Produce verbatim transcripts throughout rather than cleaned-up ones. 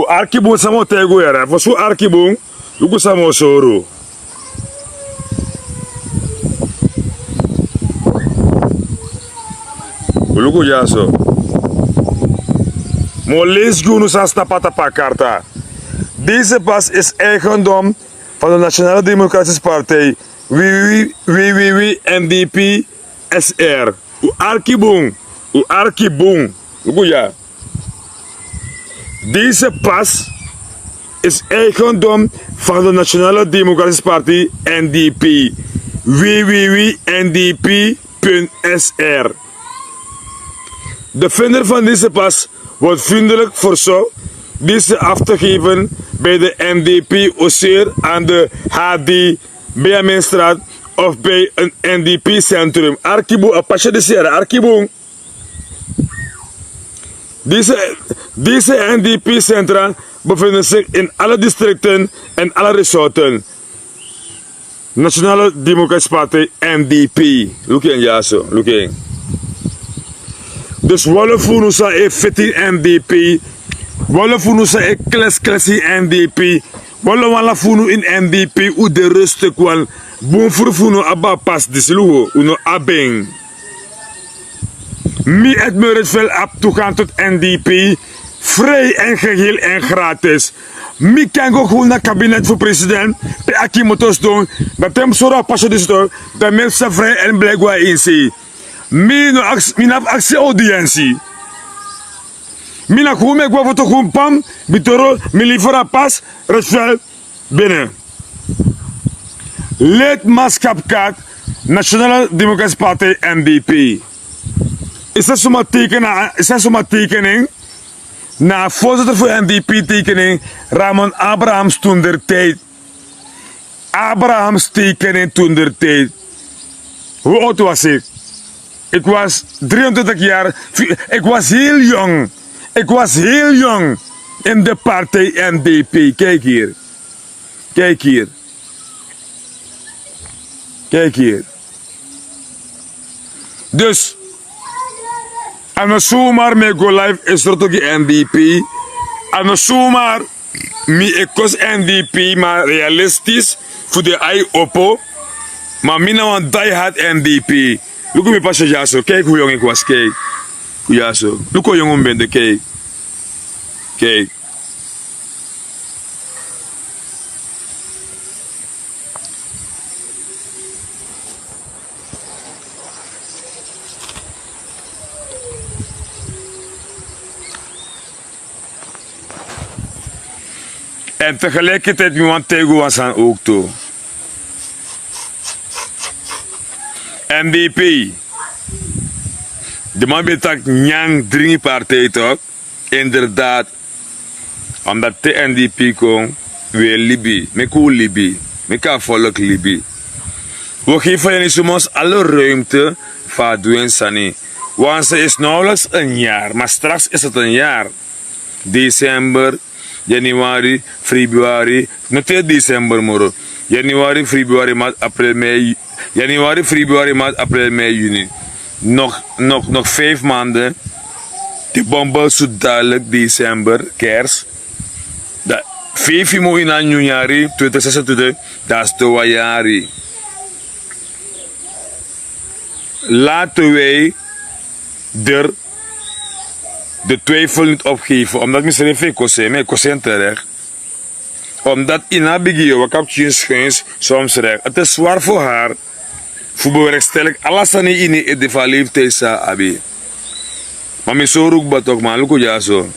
Arki bun, san mi o taigi un yere. Fosi un arki bun, luku san mi o sori un. Luku dyaso. Mi o leisi gi unu san stan pata pe a karta. Deze pas is eigendom van de Nationale Democratische Partij, W W W N D P S R. Un arki bun, un arki bun. Luku dya. Deze pas is eigendom van de Nationale Democratische Partij, N D P, W W W N D P punt S R. De vinder van deze pas wordt vriendelijk verzocht deze af te geven bij de N D P Oseer aan de H D Benjaminstraat of bij een N D P-centrum. Arki bun, a pasi disi yere, arki bun. Deze, deze N D P-centra bevinden zich in alle districten en alle resorten. Nationale Democratische Partij, N D P. Luku en dyaso, luku en. Dus walo fu unu san e feti N D P, walo fu unu san e kleskles N D P, walo wala fu unu in N D P, un de rustig wan. Bun furu fu unu abi a pas disi, luku, un no abi en. Mi Edmund Rensfeldt abi toegang tot N D P, vrij en geheel en gratis. Mi kan go gewoon na kabinet fu president, pe Akimoto sidon, dan te mi sori a pasi disi tok, dan mi e sa vrij en blij go na ini sei. Mi no aksi, mi no abi aksi audiëntie. Mi na gewoon mi e go na foto gewoon pam, mi toro, mi lifra a pas, Rensfeldt, bene. Lidmaatschapkaart, Nationale Democratische Partij, N D P. Is dat zomaar teken, is dat zomaar tekening? Na voorzitter voor N D P tekening, Ramon Abrahams toen der tijd. Abrahams tekening toen der tijd. Hoe oud was ik? Ik was drieëntwintig jaar. Ik was heel jong. Ik was heel jong in de partij N D P. Kijk hier. Kijk hier. Kijk hier. Dus, a no zomaar mi e go live e sroto gi N D P. A no zomaar mi e kosi N D P, ma realistisch, fu den ai opo. Ma mi na wan diehard N D P. Luku mi pasi dyaso, kijk hoe jong ik was, kijk. Dyaso. Luku hoe jong mi ben de, kijk. Kijk. En tegelijkertijd mi wani taigi un wan sani ook tu. N D P. De man ben taki nyan dringi partij toch? Inderdaad. Omdat te N D P kon, wi e libi. Meki un libi. Meki a volk libi. We geven hen somos alle ruimte fu a du en sani. Want ze is nauwelijks een jaar, maar straks is het een jaar. December, januari, februari, no te december moro. Januari, februari, maart, april, mei, januari, februari, maart, april, mei, juni. Nog, nog, nog vijf maanden. De bombe zo dadelijk december, kerst. Dan vijf maanden in januari twintig zesentwintig, dat is de wajari. Laten wij er de twijfel niet opgeven, omdat mi srefi e kosi en, mi e kosi en terecht. Omdat ini a bigin yu e waka pikin schuins soms recht. Het is zwaar voor haar fu bewerkstellig ala sani ini ede fu a leeftijd san a abi. Ma mi sori un kba toch man, luku dyaso.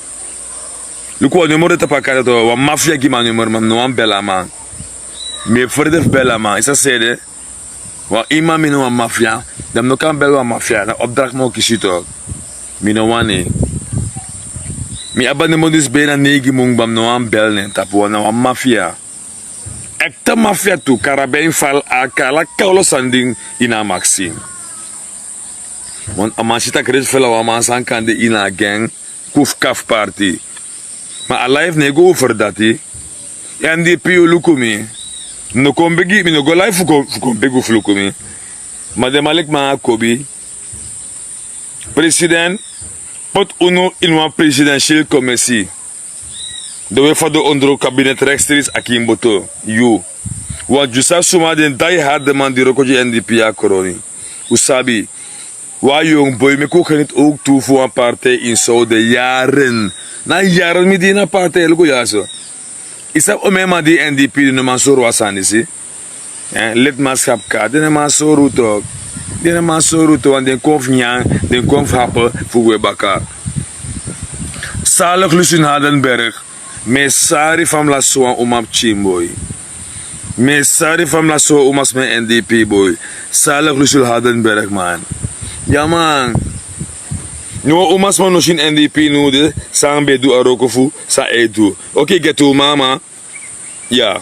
Luku wan nummer de tapu a karta toch, wan mafia gi mi a nummer, ma mi no wani bel a man. Mi e frede fu bel a man, i sa sede. Wan imi, mi no wan mafia. Dan mi no kan bel wan mafia, na opdracht mi o kisi toch. Mi no wani. Mi abi a nummer disi bijna neigi mun kba, mi no wani bel nen tapu, wan na wan mafia. Echte mafia tu, karabijn val, a kala kolo sani ini a maksin. Want a man si taki Rensfeldt a wan man san kan de ini a gang, kuf kaf party. Ma a live no e go over dati. N D P, yu luku mi. Mi no kon begi, mi no go live fu kon, fu kon begi fu luku mi. Ma den man leki man a kobi. President poti unu ini wan presidentiële commissie. Den we fa den ondro kabinet rekstrits a kin boto. Yu wan dyusa suma den dai hari den man di wroko gi n d p a koroni. Un sabi wan yong boi meki un geniti owk tu fu wan partij ini sow den yaren. Na yaren mi di ini a partij luku ya so. Yu sabi omen man di ini n d p di no man sori wan sani disi. Lidmaskap kadi den no man sori un tok. Den no man sori un tok want den kon fu nyan, den kon fu hape fu gwe baka. Salig lusun hardenberg. Mi e sari fa mi lasi sowan uma pikin boi. Mi e sari fa mi lasi sowan uma sma ini n d p boi. Salig lusul hardenberg man. Ya man. No wan uma sma no si ini n d p no de. San ben du a wroko fu san a e du. Oke geti un mama. Ya.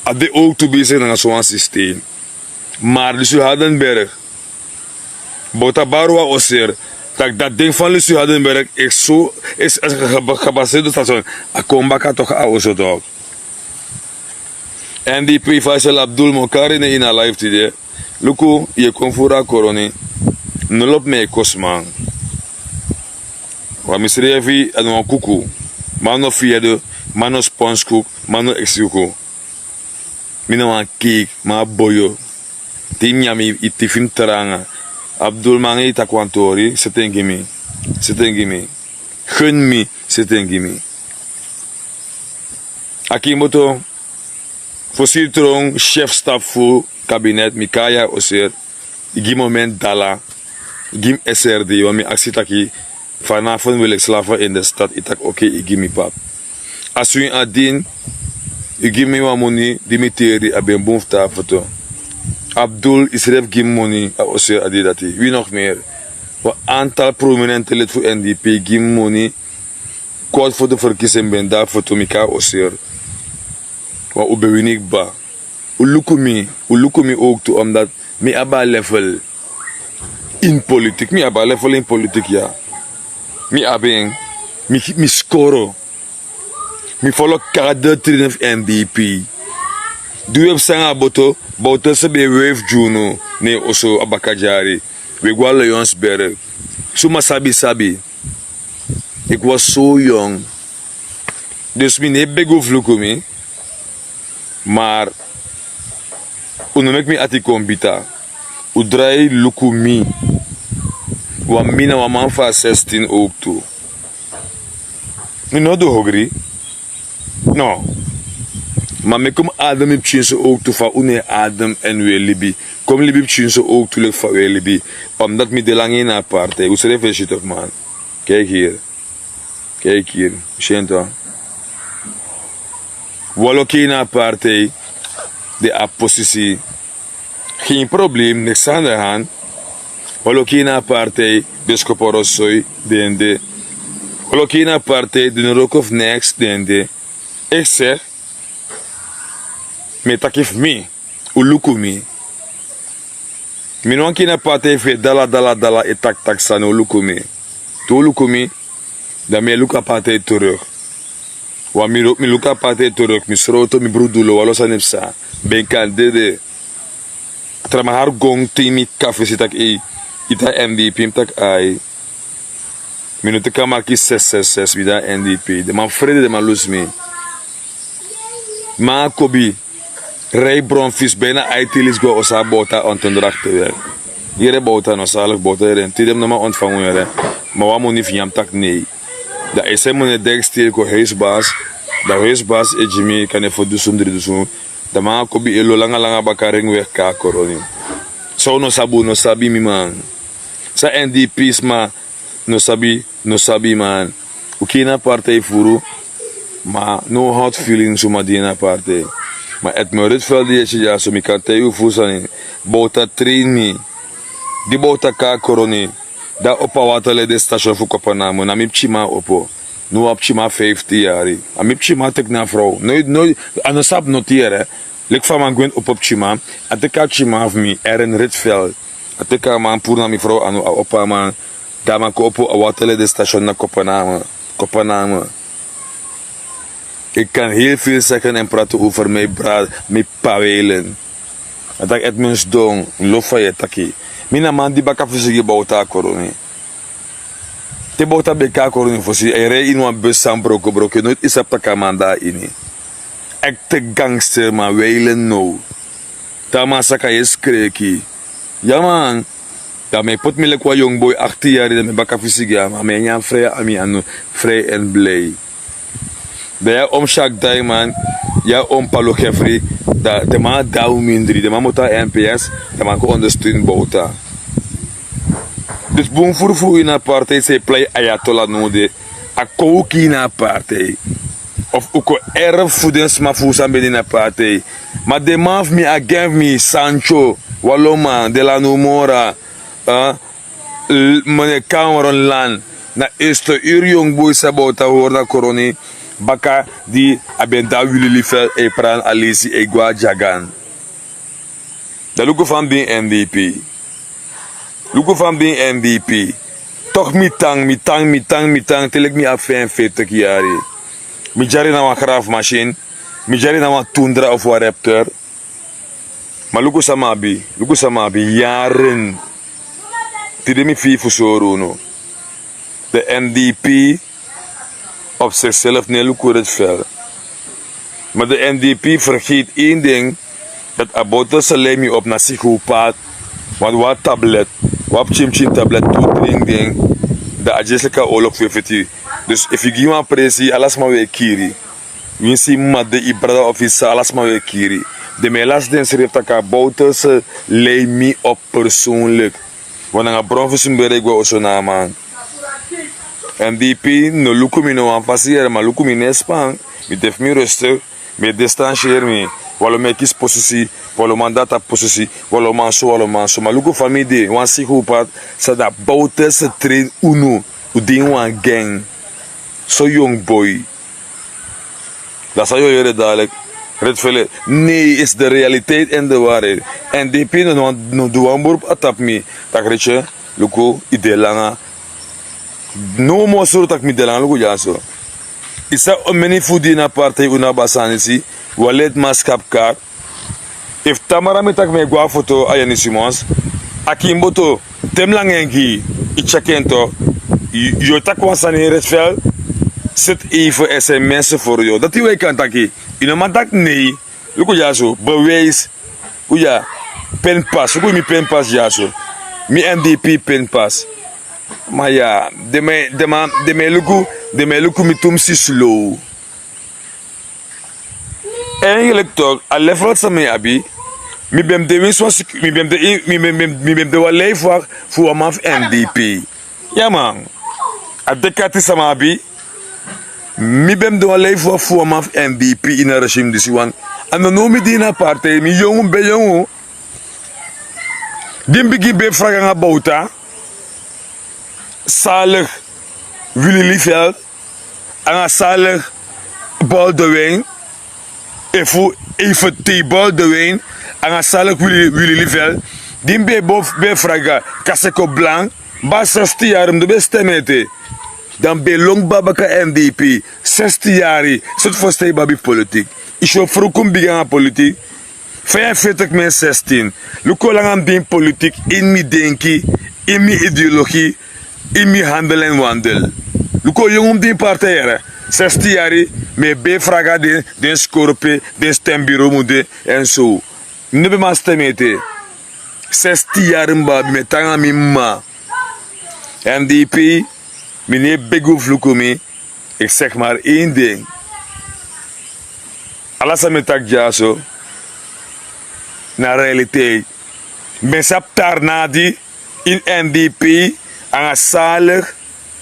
A de owk tu besigi nanga sowan sistem. Mar lusul hardenberg. Bota bari wan oser. Tak' dati den fan lusul hardenberg eki so esi gebaseerde station. A kon baka toki a oso tok. Èn di pei faisel abdul mokari ne ini a life tide. Luku yu e kon furu a koroni. No lobi mi e kosiman. Wan misrefi a no wan kuku. Man no fiyede. Man no sponskuku. Man no eksikuku. Mi na wan keiki man a boyo. Te yu nyan mi yu tifi mi tranga. Abdul man yu taki wan tori seti en gi mi. Seti en gi mi. Gen mi. Seti en gi mi. Aki mboto. Fosi yu tron chef stap fu kabinet mi kai yu a oser. Yu gi mi omen dala. Yu gi mi srd wan mi aksi taki. Fanafu en wil eki slafu ini de stad yu taki oke yu gi mi papi. A swin a din. Yu gi mi wan moni di mi teri a ben bun fu tan a foto. Abdul yu srefi gi mi moni a oser a di dati wi nog meri. Wan antal prominente lid fu n d p gi mi moni. Kort foto ferkisi en ben de a foto mi kon a oser. Wan un ben wini kba. Un luku mi. Un luku mi owk tu omdati mi abi a level. Ini politik mi abi a level ini politik ya. Mi abi en. Mi skoro. Mi folo kaka de trini fu n d p. Di un e psa nanga boto. Boto se ben e wei fu gi unu. Ne en oso a bakadyari. Un e go a leonsberg. Suma sabi sabi. Iki was so yong. Dus mi no e begi un fu luku mi. Mar un no meki mi ati kon bita. Un drai luku mi. Wan mi na wan man fu a sestin owk tu. Mi no du hogri. No. Ma meki un adem mi pikinso owk tu fa un no e adem èn un e libi. Kon mi libi pikinso owk tu leki fa un e libi. Omdati mi de langa ini a partij un srefi e si toki man. Kaiki hiri. Kaiki hiri. Sento. Waloki ini a partij. Den abi posisi. Gen problem niks an de han. Waloki ini a partij. Den skoporo soi. Den de. Waloki ini a partij den no wroko fu niks den de. Eki segi. Mi e taki fu mi. Un luku mi. Mi no wani kini a partij fu e dala dala dala e taktak sani un luku mi. Te un luku mi. Dan mi e luku a partij teruk. Wan mi luku a partij teruk mi sroto mi brudulo walo sani psa. Ben kan dede. Tra mi hari gon te mi kafe si taki ei. Ita m d p mi taki ai. Mi no teki a maki sesesses mi de a n d p den man frede den man lusu mi. Man a kobi. Rei bron fisi ben na aiti lisi go a oso a bowta ontondrakte. Yere bowta no salik bowta yere en tide mi no man ontfangu yere. Ma wan moni fu nyam taki nei. Dan ese moni e deki stiri kon heisi basi. Dan heisi basi e gi mi kan e fo dusun dri dusun. Dan man a kobi e lo langa langa baka ringi weki kon a koroni. San un no sabi un no sabi mi man. San n d p sma no sabi. No sabi man. Un kini a partij furu. Ma no hot feeling suma di ini a partij. Ma etmeurit fel di e si dyaso mi kan taigi un furu sani. Bowta train mi. Di bowta kon a koroni. Dan a opo a water lede station fu kopanamo na mi pikinman a opo. No wan pikinman fifti yari a mi pikinman teki na frow. A no sabi noti yere. Leki fa a man gwe ini opo pikinman. A teki a pikinman fu mi eren ritfel. A teki a man puru na mi frow anu a opo a man. Dan a man kon opo a water lede station na kopanamo. Kopanamo. Iki kan heli fil seken en prati over mi brada mi pawelen. A taki etmens don. Lofu fa yu e taki. Mi na man di baka fu sigi bowta a koroni. Te bowta ben kon na koroni fosi, a e rei ini wan bus san brokobroko, noiti yu sabi tak' a man de na ini. Ekte gangster man, weilen now. Te a man saka yu e skreki. Ya man. Dan mi e poti mi leki wan yongu boi aktin yari, dan mi e baka fisi gi a man, mi e nyan frei a mi anu, frei èn blei. Dan yu a omsyak daiman, yu a ompalo gefri. Dan den man a daw mindri, den man moto a mps, den man kon ondersteun bowta. Dus bun furu fu wi na partij san e plai ayatola no de. A kon wi kii na partij. Of wi kon erf fu den sma fu wi san ben de na partij. Ma den man fu mi, a gen fu mi, sancho, waloman, de la numora, mene kamron lan, na este uru yongu boi san bowta hori na koroni, baka di a ben de a wilili fel e pran alisi e gwe na dyagan. Dan luku fa mi de ini n d p. Luku fa mi de ini n d p. Tok' mi tan, mi tan, mi tan, mi tan te leki mi abi fenfetik yari. Mi dyari na wan grafmasin. Mi dyari na wan tundra of wan repter. Ma luku san mi abi, luku san mi abi, yaren. Tide mi fii fu sori unu. De n d p op sikself no e luku reti fel. Ma de n d p fergeit en ding, dati a bowterse lei mi op na sigi un paati. Want wan tablet, wan pikinpikin tablet tu dringi den, dan a dyesi leki a oloku fu e feti. Dus efu yu gi wan presi ala sma wi e kiri. Winsi yu mama de, yu brada of yu sisa, ala sma wi e kiri. Den mi e lasi densrefi tak' a bowterse lei mi op persoonlik. Wan nanga bron fu sumberei gwe oso na a man. Èn dipi no luku mi no wan fasi yere ma luku mi no e span. Mi de fu mi rustik. Mi e distanseri mi. Wan lo mi e kisi posisi, wan lo man de na tapu posisi, wan lo man so wan lo man so ma luku fa mi de wan sigi un pati. San de a bowterse trein unu. Un de ini wan geng. So yongu boi. Dan san yu o yere dalik. Red fele. Nei isi de realiteit èn de wari. Èn dipi no du wan burpu a tapu mi. Tak' ritye, luku, yu de langa. No mus suru tak' mi de langa luku dyaso. Yu sabi omeni fu di na partij unu abi a sani disi. Wan leti maskap kar. Efu tamara mi tak' mi e go na foto a yeni simons, a kin boto. Te mi langa en gi yu, yu tyeki en to. Yu o taki wan sani red fel. Seti even sms for yu dati yu e kan taki. Yu no man taki nei. Luku dyaso bewijs. Uya. Penpas luku mi penpas dyaso. Mi mdp penpas. Ma ya, den mi e luku, den mi e luku mi tumsi slow. Eigenlik tok' a lefrot san mi abi. Mi ben mus de winsi wan sik mi ben mus de wan leifi wak fu wan man fu mdp. Ya man. A dekati san mi abi. Mi ben mus de wan leifi wak fu wan man fu mdp ini a resim disi wan. A no now mi de ini a partij mi yongu mi ben yongu. Di mi bigin ben fraga nanga bowta. Salig wilili fel. Anga salig bol de win. Efu efu tei bol de win. Anga salig wilili fel. Di mi ben e bo ben e fraga kaseko blan. Ba sesti yari mi no ben e stem ete. Dan mi ben e lon kba baka mdp. Sesti yari. Soti fosten yu babi fu politik. Yu si o fruku mi bigin nanga politik. Feienfetik mi en sestin. Luku o langa mi de ini politik ini mi denki, ini mi ideologi, ini mi handel èn wandel. Luku o yongu mi de ini partij yere. Sestin yari. Mi e ben e fraga den skorpe, den stem biro mu de. Èn so mi no ben man stem ete. Sestin yari mi babi mi e tan nanga mi mama. Èn dipi mi no e begi un fu luku mi. Eki segi mari en den. Ala san mi e taki dyaso na realiteit. Mi ben sabi tarnadi ini mdp anga salig.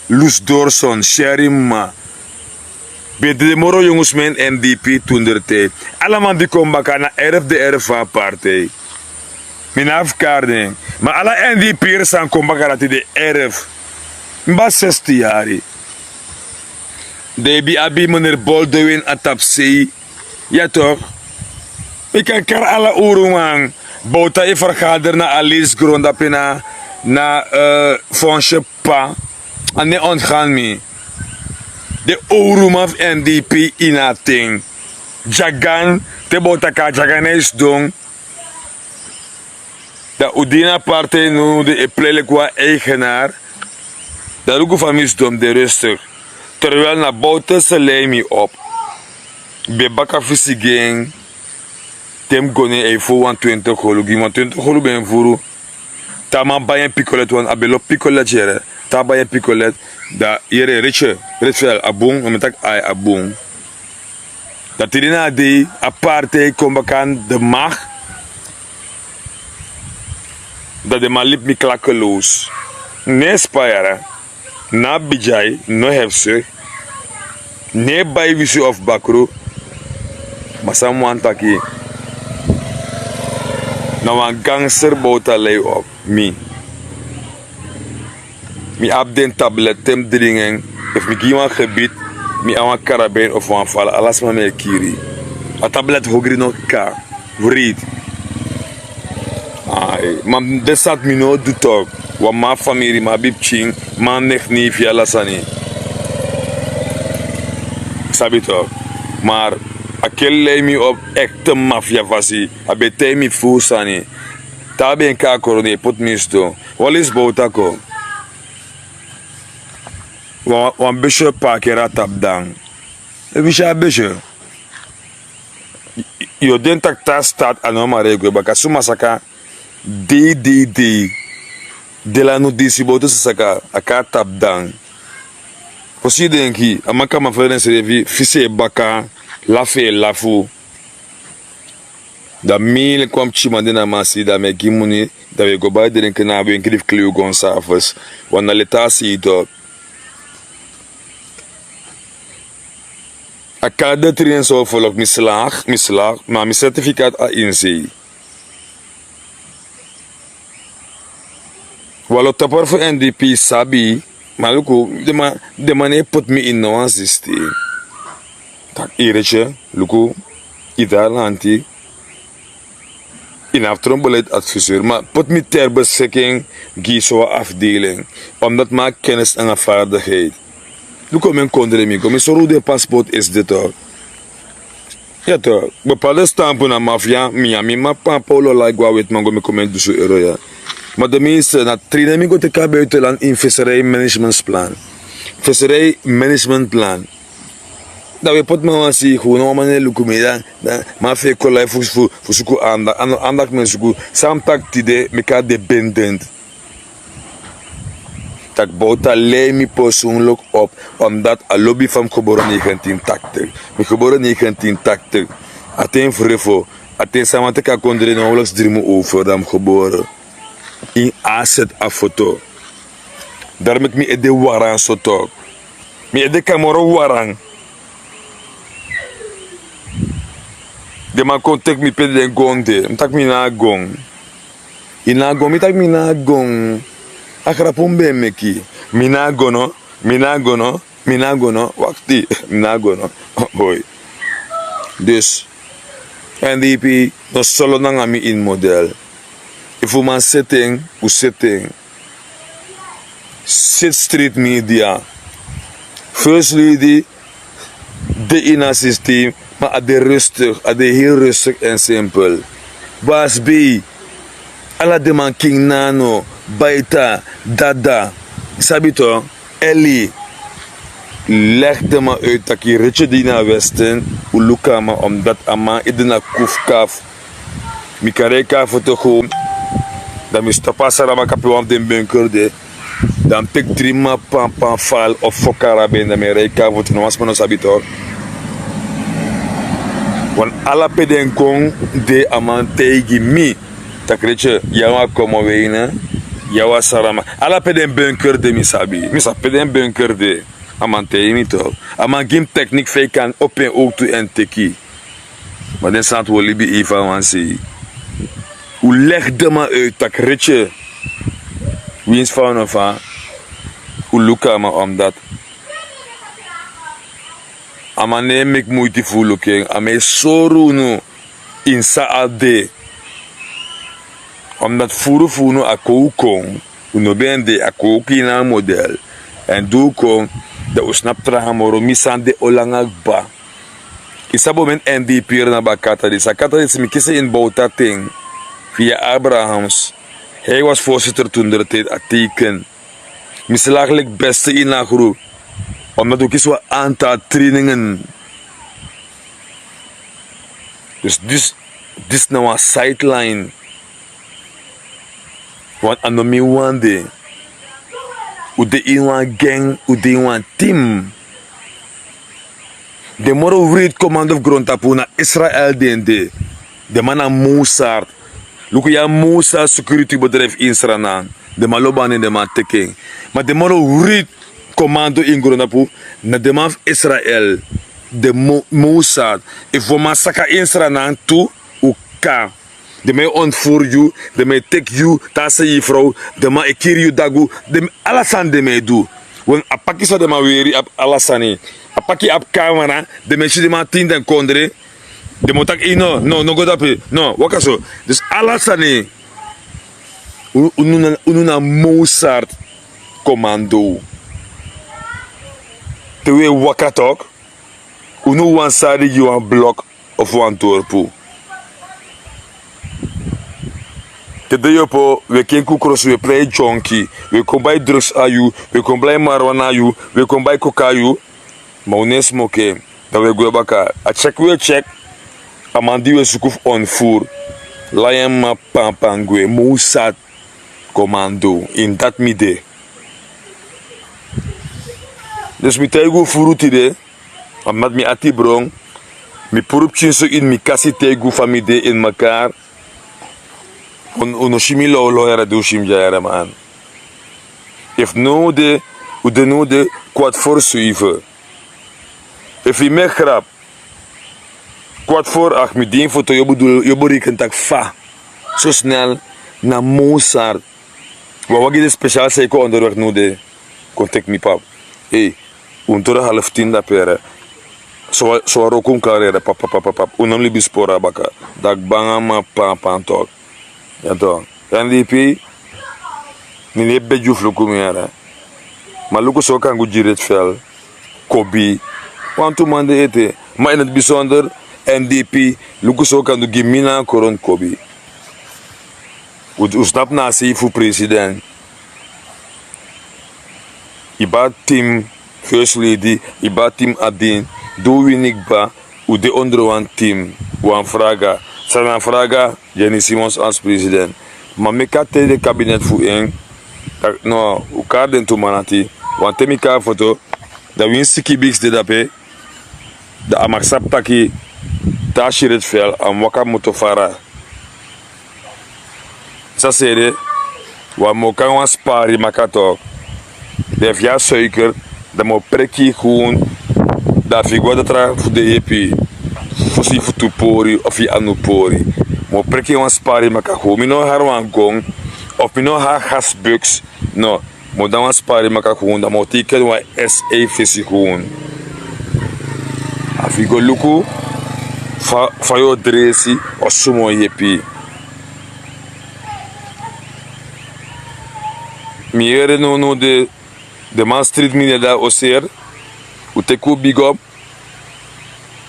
Lusdorson syari mama. Ben e dede moro yongu sma ini mdp tundrtei. Ala man di kon baka na erf de erf fu a partij. Mi no abi fu kari den. Ma ala mdp'ers san kon baka dati de erf. Mi basi sesti yari. Den e bin abi meneri bol de win a tapu sei. Ya tok'. Mi kan kari ala owru man. Bowta e fergader na a leisi gron dape na na fonsye p'pa. A no e ontgan mi. Den owru man fu mdp ini a ten. Dyagan. Te bowta kon na dyagan na yu sidon. Dan un de ini a partij now den e plei leki wan eigenar. Dan luku fa mi sidon mi de rustig. Terwijl na bowtense lei mi op. Ben baka fisi gi en. Te mi go ne en fu wan twintig holu gi mi wan twintig holu ben furu. Te a man bai en pikolet wan a ben lobi pikolet yere. Te a bai en pikolet. Dan yere ritsye ritsye a bun na mi taki ai a bun. Dan tide na a dei a partij kon baka na de mak. Dan den man libi mi klakeloos. Ne spayara. Na bidjai no hefse. Ne bai wisi of bakru. Ma san mi wani taki. Na wan gangster bowta lei op mi. Mi abi den tablet te mi dringi en. Efu mi gi wan gebit mi abi wan karabin of wan fala ala sma mi e kiri. A tablet hogri no kaka. Writi. Ma den sani mi no o du tok. Wan man famiri mi abi pikin. Man negi ni fu yu ala sani. Sabi tok. Mar a kel lei mi op ekte mafia fasi. A ben taigi mi furu sani. Te a ben kon a koro den e poti mi sidon. Wan lesi bowta kon. Wan besyo pakeri a tapu dan. Efu yu si a besyo yu o denki tak' te a stati a no o mari e gwe baka suma saka. Dei dei dei. Dela no disi bowtu sasaka a kon a tapu dan. Fosi yu denki a man kaba man fere ensrefi fisi e baka. Lafu e lafu. Dan mi leki wan pikinman de na man sei dan mi e gi moni. Dan wi e go bai drinki na a wenkri fu kli wi go na safes. Wan na leti a sei tok. A kari de tri en so folok mi slagi mi slagi ma mi sertifikat a ini sei. Wan lo toper fu n d p sabi. Ma luku den man no e poti mi ini no wan sistem. Tak' yu ritsye luku yu de a lanti. Yu no abi tron beleid adviseur ma poti mi ter beseking gi yu so wan afdeling. Omdati mi abi kennis nanga fardigheid. Luku mi en kondre mi go mi sori un den pasport esi de tok. Ya tok bepalde stampu na mafia mi ya mi mapa polo lai go a weti man go mi kon mi en dusu ero ya. Ma den minister na tri nen mi go teki a buitenland ini visserij managementsplan. Visserij managementplan. Dan wi e poti man wan sei hu na wan man no e luku mi dan. Man fu e kon lai fu suku andak a no andak mi en suku san mi taki tide meki a de bendent. Tak' bowta lei mi personlik op. Omdati a lobi fa mi gebore negentin taktik. Mi gebore negentin taktik. A ten frefo a ten san man teki a kondre nowleks dri mun over dan mi gebore. Ini a seti a foto. Dari meki mi ede waran soto. Mi ede kamoro waran. Den man kon teki mi pe den gon de mi taki mi na a gon. Yu na a gon mi taki mi na a gon. A grapu mi ben meki. Mi na a gon no. Mi na a gon no. Mi na a gon no wakti. Mi na a gon no. Boi. Dus n d p no solo nanga mi ini model. Efu un man seti en un seti en. Seti street media. First lady de ini a sistem. Ma a de rustig a de heri rustig èn simpel. Basi bei ala den man king nano baita dada sabi to. Eli legi den man uit taki yu ritsye de ini a westen. Un luku a man omdati a man ede na kufkaf. Mi kan reiki a foto go. Dan mi stop a sarama kapi wan fu den bunker de. Dan mi teki dri man pampan fal of fokara ben dan mi e reiki a foto no wan sma no sabi tok. Wan ala pe den kon de a man taigi mi tak' ritsye yu a wan komo weine. Yu a wan sarama ala pe den bunker de mi sabi mi sabi pe den bunker de. A man taigi mi tok. A man gi mi teknik fa yu kan opo en owktu èn teki. Ma den sani ati wi o libi eifa wan sei. Un legi den man uit tak' ritsye winsi fa unu fa un luku a man omdati a man no e meki muiti fu un luku en a man e sori unu. Ini san a de omdati furu fu unu a kon un kon. Un no ben de a kon un kon ini a model èn di un kon dan un snapu traha moro mi sani de o langa kba. Yu sabi un meni èn di yu piri na baka a kata disi a kata disi mi kisi ini bowta ten. Via abrahams. Hei was voorzitter tundere tidi a teiken. Mi slaglik beste ini a gru. Omdat un kisi wan antal trainingen. Dus dis dis na wan sideline. Want a no mi wan de. Un de ini wan gang, un de ini wan team. Den moro wreed komando fu grontapu na Israel den de. Den man na Mossad. Luku ya, Mossad security bedrijf ini Sranan. Den man lobi a nen, den man teki en. Ma den moro wreed komando ini grontapu na den man fu Israel. Den Mossad. Efu wan man saka ini Sranan tu, un kan. Den man e ontvoer yu, den man e teki yu, te a sei yu frow, den man e kiri yu dagu, den ala sani den man e du. Wan a paki san den man weri abi ala sani. A paki abi kamera, den man e si den man tin den kondre. Den man o taki ei no, no, no go dape, no, waka so. Dus ala sani. Unu na Mossad komando. Te un e waka tok, unu wan sari gi wan blok of wan dorpu. Te den yopo un e kenki un krosi, un e prei dyonki, un e kon bai drugs na yu, un e kon bai marwana na yu, un e kon bai koka na yu. Ma un no e smoke en. Dan un e gwe baka. A tyeki un e tyeki a man di un e suku fu ontvoer. Lai en mama pampan gwe. Mossad komando, ini dati mi de. Dus mi taigi un furu tide. Omdat mi ati bron. Mi puru pikinso ini mi kasi, taigi un fa mi de ini mekaar. Un no si mi lawlaw yere di un si mi dya yere man. Efu no un de, un de no un de, kwart voor zeven. Efu yu meki grap, kwart voor acht mi de ini foto, yu o bereken taki fa so snel na Mossad. Wan wagi de special san e kon onderweg no un de, kon teki mi pap. Ei, un toro half tin dape yere. So wan wroko un klari yere, pap, pap, pap, pap. Un no mus libi sporo na baka. Dati banga mama pampan tok. Ya tok. N D P, mi no e begi un fu luku mi yere. Ma luku san un kan du gi Rietveld, Kobi. Wantu man de ete. Ma in het bijzonder N D P, luku san un kan du gi mi na a koron Kobi. Un, un snapu na a sei fu president. Yu ben abi team, first lady, yu ben abi team Adin, di un wini kba, un de onder wan team, wan fraga. San na fraga, Jenny Simons als president. Ma meki a tweede kabinet fu en, no, un kari den tu man ati, want te mi kari foto, dan winsi Kibiks de dape, dan a man sabi taki te a si Rietveld, a mus waka moto fara. San seri, wan mi o kon nanga wan spari maka tok. Dan efu yu abi suiker, dan mi o preki yu gewoon. Dan efu yu go na tra fu den yepi, fosi yu futu pori of yu anu pori, mi o preki yu wan spari maka gewoon. Mi no hari wan gon, of mi no hari gasbuks, no. Mi o de nanga wan spari maka gewoon, dan mi o teki wan S E fesi gewoon. A fu yu go luku fa, fa yu o dresi, o suma o yepi. Mi yere nownow de, den man Street Media, dan o seri, un teki un big up.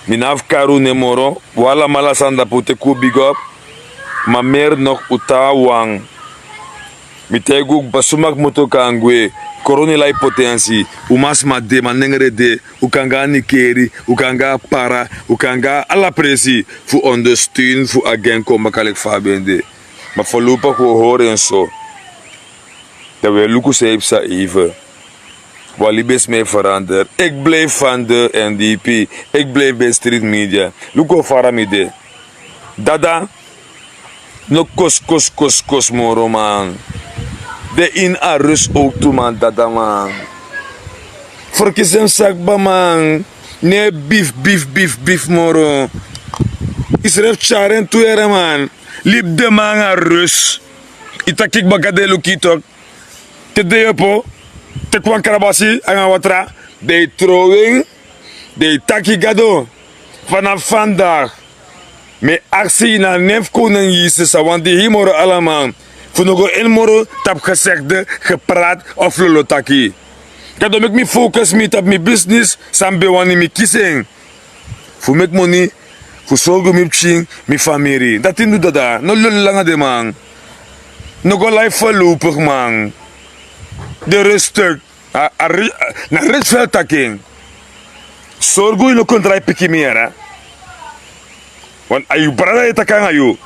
Mi no abi fu kari un nen moro, un alamala san dapu, un teki un big up. Ma meri nog un tan wan. Mi taigi un kba, suma kmoto kan gwe, korona e lai potensi, un masma de, manengre de, un kan go na Nikeri, un kan go na Para, un kan go na ala presi fu ondersteun fu a gang kon baka leki fa a ben de. Ma voorlopig un o hori en so. Dan un e luku san yu psa even. Wan libisma e verander. Ik blijf van de N D P. Ik blijf bij Street Media. Luku fa mi de. Dada, no kos, kos, kos, kos moro man. De ini a rust ook tu man, dada man. Ferkisi en sak kba man. No e bif, bif, bif, bif moro. Yu srefi tyari en tu yere man. Libi den man nanga rust. Yu taki kba, Gado e luku yu tok. Te den yopo, teki wan krabasi nanga watra, den e trow en, den e taki Gado. Fanafu vandaag, mi e aksi yu na a nen fu Koning Yesus, a wan di hei moro ala man, fu no go ini moro tapu gezegde, gepraat of lolo taki. Gado, meki mi focus mi tapu mi business, san mi ben wani, mi kisi en. Fu meki moni, fu sorgu mi pikin, mi famiri. Dati mi du, dada. No lolo langa den man. No go lai voorlopig man. De rustuk. Na rich fel takin. Sorgu yu no kon drai piki mi yere. Want a yu brada e taki nanga yu.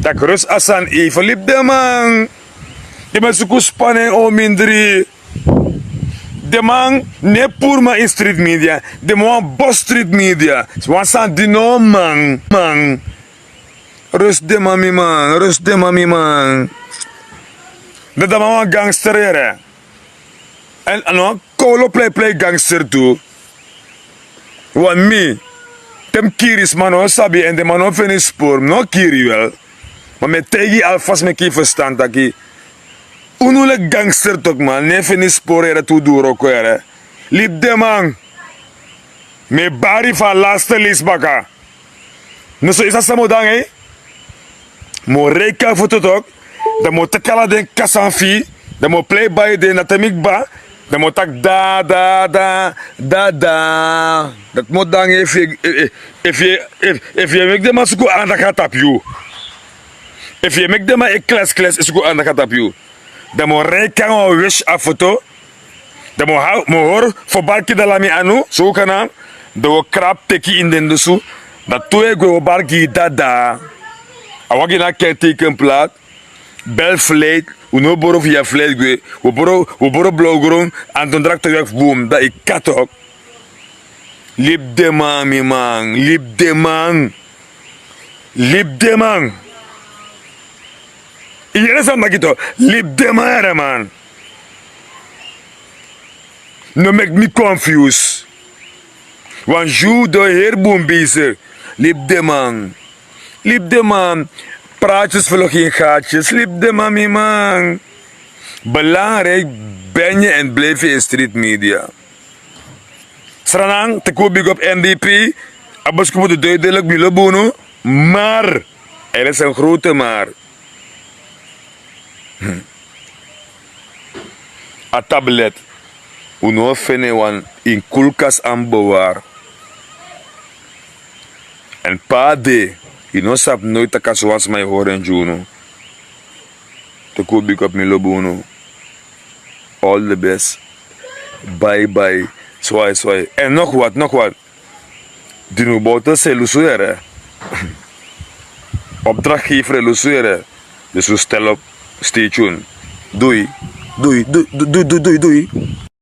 Taki rus a sani efu libi den man. Den man suku span en o mindri. Den man no e puru man ini street media. Den man wani bosi street media. Wan sani di no man man. Rus den man mi man rus den man mi man. Dada man wan gangster yere. Èn a no wan kowlo pleiplei gangster tu. Wan mi te mi kiri sma no sabi èn den man no feni spori mi no kiri yu wel. Ma mi e taigi yu alfasi meki yu ferstan taki unu leki gangster toki man no e feni spori yere tu du wroko yere. Libi den man. Mi e bari fu a laste lesi baka. No so yu sa san mi o du nanga yu. Mi o reiki a foto toki. Dan mi o teki ala den kasan fu yu. Dan mi o plei bai den na te mi kba. Dan mi o taki da da da da da. Dati mi o du nanga yu efu yu e meki den man suku andaka tapu yu. Efu yu e meki den man e kleskles e suku andaka tapu yu. Dan mi o reiki nanga wan wesi a foto. Dan mi o hori fu o barki dala mi anu so un kan na. Dan un o krapu teki ini den dusu. Dan tu e gwe un o barki yu dada. A wagi na kerteiken plat. Bel fleiti. Un no boro fu yu a fleiti gwe. Un o boro blowgron. Antondrakto wek fu bun dan yu kati oki. Libi den man mi man libi den man. Libi den man. Yu yere san mi taki to. Libi den man yere man. No meki mi konfyusu. Wan zyu de o heri bun besi. Libi den man. Libi den man. Pratyes fu loki en gatyes libi den man mi man. Belangriki. Benye èn blefi en street media. Sranan teki un bigi op n d p. A boskopu du duidelik mi lobi unu. Mar er is en grote mar. A tablet. Un no o feni en wan ini kulkas an bewari. Èn pe a de. Yu no sabi noiti tak' a so wan sma e hori en gi unu. Teki un bigi op mi lobi unu. All the best. Baibai. Swai swai èn nokwat nokwat. Dinu bowtels e lusu yere. Opdrakgifer e lusu yere. Dus un stel op. Stay tune. Dui. Dui dui dui dui dui dui.